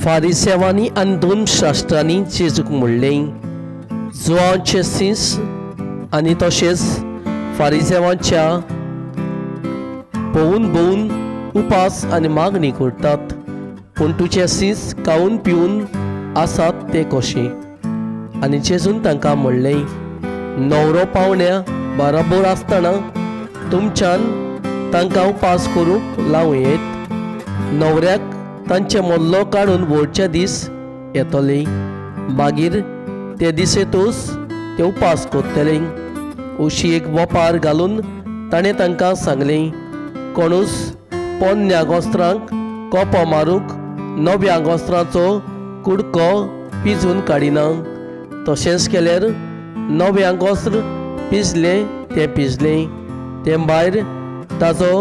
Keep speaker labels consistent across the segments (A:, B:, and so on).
A: फारिसेवांनी आनी धर्मशास्त्रांनी जेजूक म्हणलें, जुवांचे सीस आनी तशेंच फारिसेवांच्या भोवून भोवून उपास आनी मागणी करतात, पूण तुजे सीस खावन पिवन आसात ते कशें? आनी जेजून तांकां म्हणलें, न्हवरो पावण्या बाराबोर आसतना तुमच्यान तांकां उपास करूंक लावं येत? न्हवऱ्याक तांचे मोल्लो काडून व्हरचे दीस येतले, मागीर ते दिसेतूच ते उपास करतले. अशी एक वोपार घालून ताणें तांकां सांगलें, कोणूच पोन्न्या गोस्त्रांक कोपो मारूंक नव्या गोस्त्राचो कुडको पिजून काडिना. तशेंच केल्यार नव्या गोस्त्र पिजलें तें पिजलें, ते भायर ताजो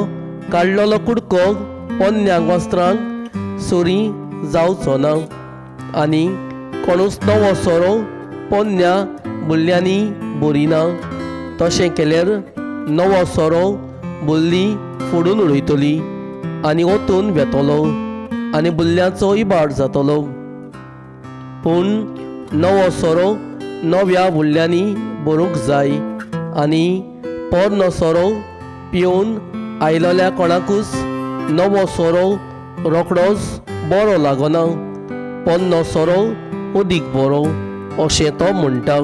A: काडलेलो कुडको पोन्न्या गोस्त्रांक सुरी जावचो ना. आनी कोणूच नवो सोरो पोन्न्या बुल्ल्यांनी भरिना. तशें केल्यार नवो सोरो बुल्ली फोडून उडयतली आनी ओतून वेतलो आनी बुल्ल्याचो इबाड जातलो. पूण नवो सोरो नव्या बुल्ल्यांनी भरूंक जाय. आनी पोरनो सोरो पिवन आयलेल्या कोणाकूच नवो सोरो रोखडोच बरो लागना, पोन्नो सोरो अदीक बरो, अशें तो म्हणटा.